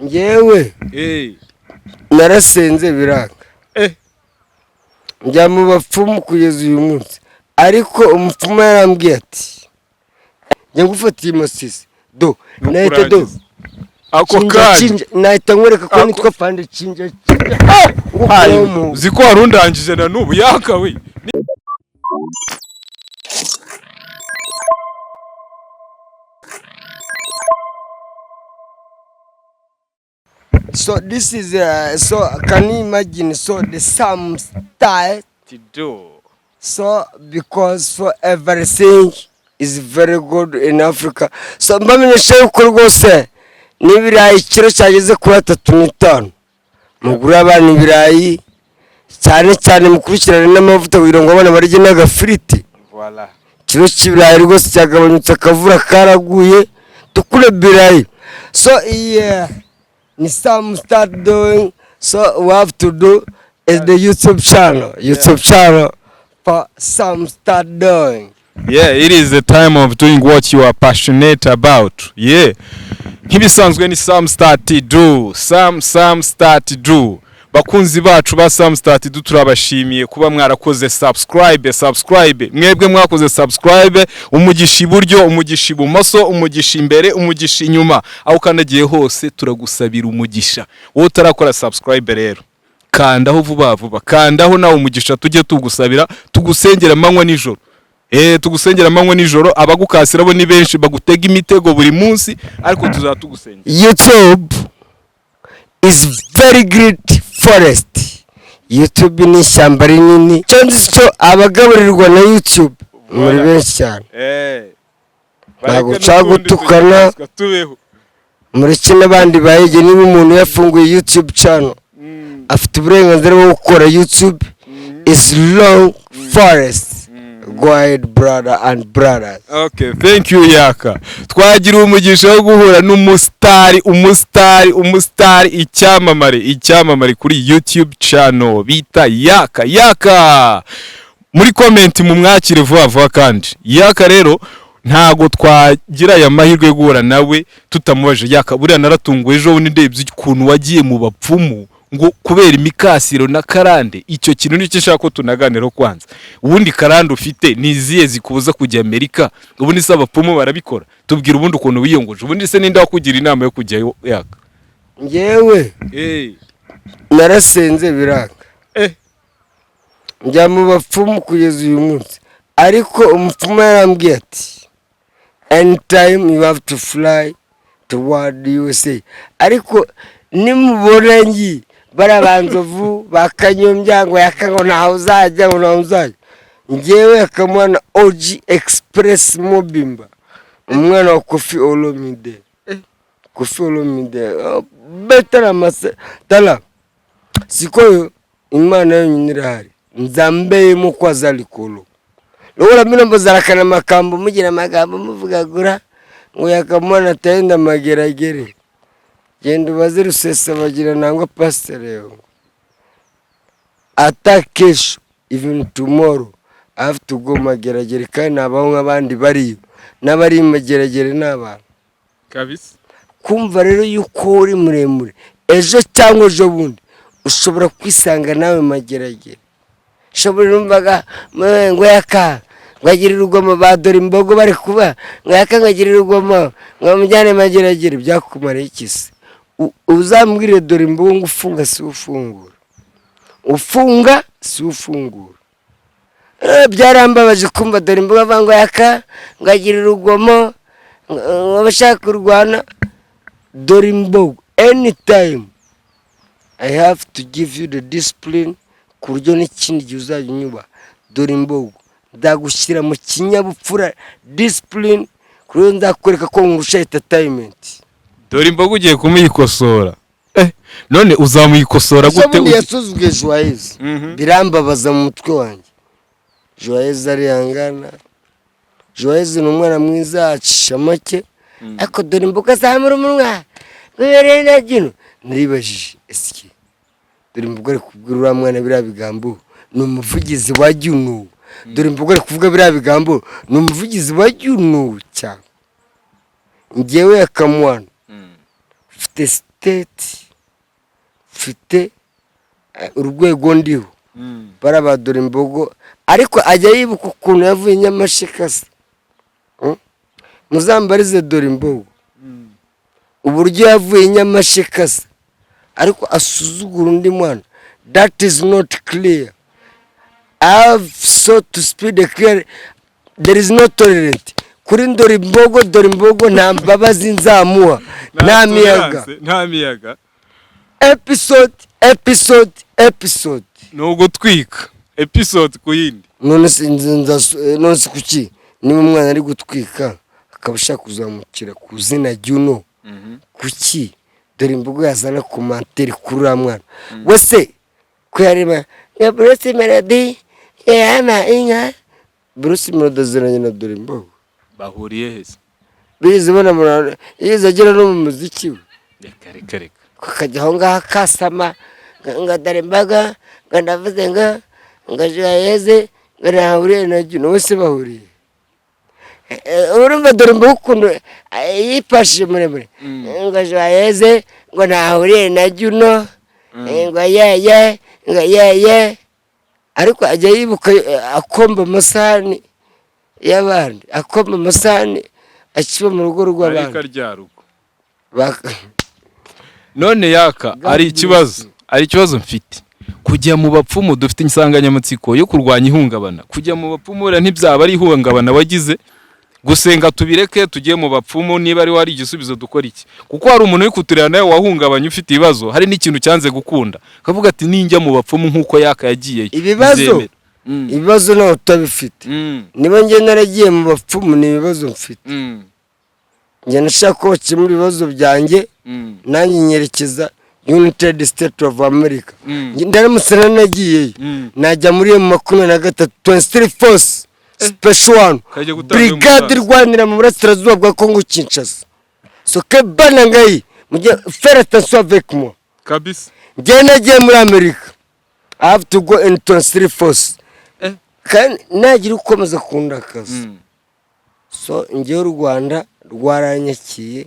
Ngewe narasenze biranga, njya mu bapfumu kugeza uyu munsi, ariko umupfumu yarambwiye ati: "Njya ngufatiye amasisi do nahita do Nukurangiza. Ako cinja, kanya. Cinja, nahita nkwereka ko nitwa Fande Cinja Cinja ngukuraho mu Uzi ko wari undangije na n'ubu yakawe. So this is so can you imagine, so the same style, so because for everything is very good in Africa. So mbamenyesha yuko rwose n'ibirayi ikiro cyageze kuri 35, mugure abana ibirayi cyane cyane, mukurikirane n'amavuta kugira ngo abana barye n'agafiriti. Voilà. Ikiro cy'ibirayi rwose cyagabanyutse, akavura karaguye, dukure birayi. So yeah, ni some start doing, so we have to do is the YouTube channel for some start doing. Yeah, it is the time of doing what you are passionate about. Yeah. Nk'ibisanzwe ni Sam Start Do. Sam Start Do. Bakunzi bacu ba Sam Start Do, turabashimiye kuba mwarakoze subscribe, subscribe. Mwebwe mwakoze subscribe, umugisha iburyo, umugisha ibumoso, umugisha imbere, umugisha inyuma. Aho ukandagiye hose turagusabira umugisha. Wowe utarakora subscribe rero, kandaho vuba vuba, kandaho nawe umugisha tujye tugusabira, tugusengera amanywa nijoro. Tugusengera amanywa nijoro, abagukasira bo ni benshi, bagutega imitego buri munsi, ariko tuzaba tugusengera. YouTube is very great forest. YouTube ni ishyamba rinini. Icyo nzi cyo, abagaburirwa na YouTube muri Voilà. benshi cyane. Ntabwo Bareke nshaka n'utundi gutukana. tunyamaswa tubeho. Mureke n'abandi bayige. Niba umuntu yafunguye YouTube channel, afite uburenganzira bwo gukora. YouTube is long forest. Go ahead, brother and brothers. Okay, thank you Yaka. Twagira umugisha wo guhura n'umusitari, umusitari, umusitari, icyamamare, icyamamare kuri YouTube channel bita Yaka. Yaka. Muri comment mumwakire vuba vuba kandi. Yaka rero ntago twagira aya mahirwe yo guhura nawe tutamubaje. Yaka, buriya naratunguwe ejo bundi ndebye ukuntu wagiye mu bapfumu ngo kubera imikasiro na karande. Icyo kintu nicyo nshaka ko tunaganiraho kwanza. Ubundi karande ufite ni izihe zikubuza kujya Amerika? Ubundi se abapfumu barabikora? Tubwira ubundi ukuntu wiyongoje. Ubundi se ninde wakugira inama yo kujyayo, Yaka? Ngewe narasenze biranga, njya mu bapfumu kugeza uyu munsi, ariko umupfumu yarambwiye ati: "Anytime you have to fly toward USA." Ariko nimubona ngi bariya ba Nzovu ba Kanyombya ngo Yaka ngo ntawe uzajya, ngo ntawe uzajya, ngewe Akamwana OG Express Mobimba, umwana wa Koffi Olomide, Koffi Olomide, oh, betara mase tala sikoyo, Imana yonyine irahari, Nzambe ye moko aza likolo. Lokola bino bozalaka na makambo, mugira amagambo, muvugagura ngo Yakamwana atenda Mageragere. Genda ubaze Rusesabagina nangwa Pasiteri ata kesho, even tomorrow I have to go Mageragere, kandi nabaho nk'abandi bariyo, n'abari Mageragere ni abantu. Kabisa. Kumva rero yuko uri muremure, ejo cyangwa ejo bundi ushobora kwisanga nawe Mageragere. Ushobora numvaga ngo Yaka ngo agire urugomo, ba dore imbogo bari kuba ngo Yaka ngo agire urugomo, ngo bamujyane Mageragere. Byakumariye iki se? Uzambwire dore imbogo ngo ufunga si ufungura, ufunga si ufungura. Byarambabaje kumva dore imbogo avuga ngo Yaka ngo agire urugomo, ngo abashaka kurwana. Dore imbogo, anytime I have to give you the discipline ku buryo n'ikindi gihe uzajya unyuba. Dore imbogo, nzagushyira mu kinyabupfura, discipline, ku buryo nzakwereka ko nkurusha entertainment. Dore imbogo ugiye kumuyikosora. None uzamuyikosora Ejo gute? bundi yasuzuguye Joyeuse, birambabaza mu mutwe wanjye. Joyeuse arihangana, Joyeuse ni umwana mwiza, acisha make, ariko dore imboga azamura umunwa ngo na gino. Naribajije: ese dore imboga ari kubwira uriya mwana biriya bigambo ni umuvugizi wa Juno? Dore imboga ari kuvuga biriya bigambo ni umuvugizi wa Juno? Cyane ngewe Yakamwana mfite style. State, mfite urwego ndiho. Barabadura imbogo, ariko ajya yibuka ukuntu yavuye i Nyamasheke se? Muzambarize dore imbogo uburyo yavuye i Nyamasheke se, ariko asuzugura undi mwana. That is not clear. I have so to speak clear, there is no tolerant kuri Ndora Imbogo. Dore imbogo, nta mbabazi nzamuha, nta miyaga. Tolerance, nta miyaga. Episode, episode, episode. Ni ugutwika episode ku yindi. None se none se kuki niba umwana ari gutwika akaba ashaka kuzamukira ku zina Juno, kuki dore imbogo yazana commentaire kuri uriya mwana wese ko yareba nka Bruce Melody yama inka? Bruce Melody aziranye na dore imbogo? Bahuriye heza? Bigeze banamura, yigeze agera no mu muziki we? Reka, reka, reka. Kakajya aho ngaho akasama ngo dore imbaga, ngo ndavuze ngo joyeze, ngo ntahuriye na Juno. Wese bahuriye? Urumva dore imboga ukuntu yipashije muremure, ngo joyeze ngo ntahuriye na Juno, ngo yeye, ngo yeye, ariko ajya yibuka akomba amasahani y'abandi, akomba amasahani akiba mu rugo ariko rw'abandi. Arya rugo. None yaka God ari bless ikibazo you. Ari ikibazo mfite. Kujya mu bapfumu, dufite insanganyamatsiko yo kurwanya ihungabana. Kujya mu bapfumu buriya ntibyaba ari ihungabana wagize? Gusenga tubireke, tujye mu bapfumu niba ari wari igisubizo, dukora iki? Kuko hari umuntu uri kutureba nawe wahungabanye, ufite ibibazo, hari n'ikintu cyanze gukunda, akavuga ati ninjya mu bapfumu nk'uko yaka yagiyeyo Ibibazo? bizemera. Ibibazo ntawe utabifite. Niba njye naragiye mu bapfumu, ni ibibazo mfite. Njye nashaka ko bakemura ibibazo byanjye, nanjye nyerekeza United States of America. Ndamutse nanagiyeyo, najya muri M23, 23 Force Special One. Ukajya gutanga uyu Brigade musanzu. irwanira mu burasirazuba bwa Congo Kinshasa. So ke bana ngayi mujye faire attention avec moi. Kabisa. Njye nagiye muri Amerika, I have to go in 23 Force. Kandi nagira ukomeza kundakaza. So njyewe u Rwanda rwaranyakiye,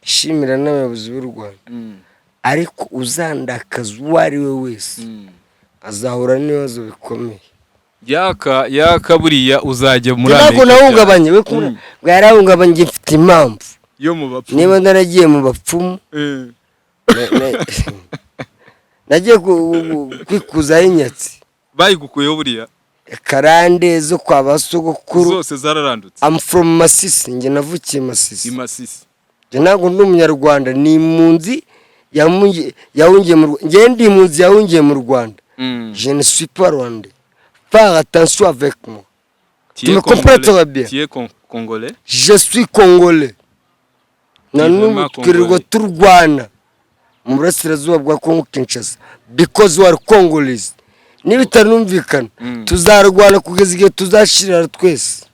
shimira n'abayobozi b'u Rwanda, ariko uzandakaza uwo ari we wese azahura n'ibibazo bikomeye. Yaka, yaka, buriya uzajya muri Ntabwo Amerika nahungabanye we kumwe ngo yarahungabanye. Njye mfite impamvu. Yo mu bapfumu. Niba naragiye mu bapfumu, nagiye kwikuzaho inyatsi. Bayigukuyeho buriya? Karande zo kwa ba sogokuru. Zose zararandutse. I'm from Masisi, njye navukiye Masisi. I Masisi. Njye ntabwo ndi umunyarwanda, ni impunzi yahungiye mu Rwanda. Njye ndi impunzi yahungiye mu Rwanda. Je ne suis pas rwandais, faire attention avec moi. Tu Tu es me comprends Congolais. très bien. Tu es congolais. Je suis congolais na Tu es n'ubu. Vraiment Twirirwa congolais. turwana mu burasirazuba bwa Congo Kinshasa because we are Congolese. Niba bitanumvikana, tuzarwana kugeza igihe tuzashirira twese.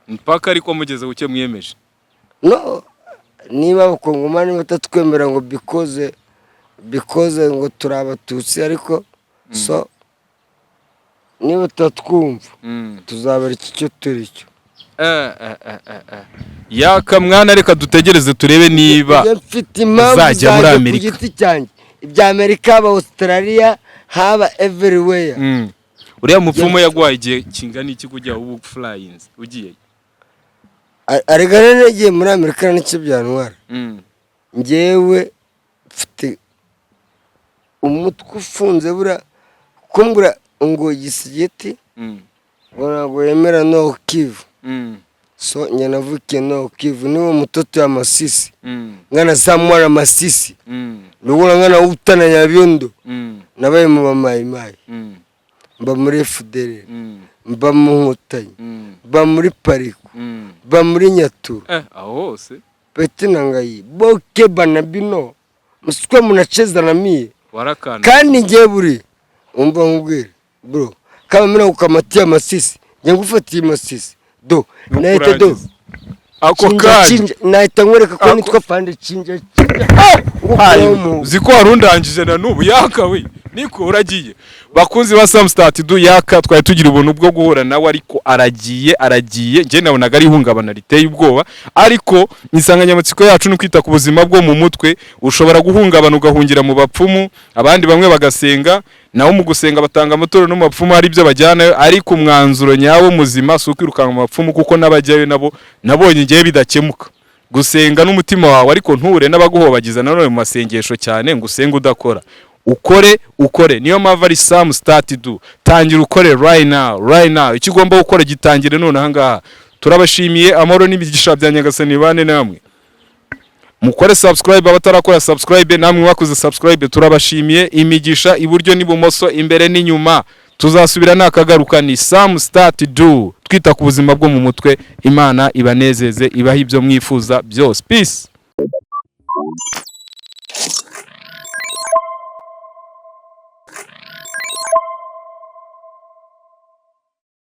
Mpaka ariko mugeze ku cyo mwiyemeje. No niba abakongomani batatwemera ngo because ngo turi abatutsi, ariko so niba tutatwumva, tuzabereka icyo turi cyo. Yaka mwana, reka dutegereze turebe niba Njye mfite impamvu uzajya muri zanjye ku Amerika. giti cyanjye, ibya Amerika, haba Australia, haba everywhere. Uriya mupfumu yaguhaye igihe kingana iki kujya ubu flyinze ugiye? Arega rero nagiye muri Amerika nicyo byantwara. Njyewe mfite umutwe ufunze, buriya kumbura ngo Gisigeti ngo ntabwo yemera Nord Kivu. So njye navukiye Nord Kivu, niwo mutoto ya Masisi, ngana sa mwana Masisi, lugula ngana uta na Nyabiondo. Nabaye mu bamayimayi, mba muri FDL, mba mu Nkotanyi, mba muri Pariko, mba muri Nyaturu. Aho hose. Petit na ngai boke bana bino musikuwe munacheza na mie. Warakanda. Kandi ngiye buri umva nkubwire bro, kama mimi nakukamatia Masisi, njye ngufatiye Masisi do nahita do Nukurangiza. Ako chinja kanya. chinja, nahita nkwereka ko nitwa Fande chinja chinja. Uzi ko wari undangije na n'ubu yaka we. Niko uragiye. Bakunzi ba Sam Start du, Yaka twari tugira ubuntu bwo guhura nawe, ariko aragiye, aragiye. Njye nabonaga ari ihungabana riteye ubwoba, ariko insanganyamatsiko yacu ni kwita ku buzima bwo mu mutwe. Ushobora guhungabana ugahungira mu bapfumu, abandi bamwe bagasenga, naho mu gusenga batanga amaturo, no mu bapfumu hari ibyo bajyanayo, ariko umwanzuro nyawo muzima si ukwirukanka mu bapfumu, kuko n'abajyayo nabo nabonye ngewe bidakemuka. Gusenga n'umutima wawe, ariko nture n'abaguhobagiza nanone mu masengesho cyane ngo usenge udakora. Ukore, ukore. Niyo mpamvu ari Sam Start Do. Tangira ukore right now, right now. Icyo ugomba gukora gitangire none aha ngaha. Turabashimiye. Amahoro n'imigisha bya Nyagasani bane namwe. Mukore subscribe abatarakora subscribe, namwe bakoze subscribe turabashimiye. Imigisha iburyo n'ibumoso, imbere n'inyuma. Tuzasubira nakagaruka. Ni Sam Start Do, twita ku buzima bwo mu mutwe. Imana ibanezeze, ibahe ibyo mwifuza byose. Peace.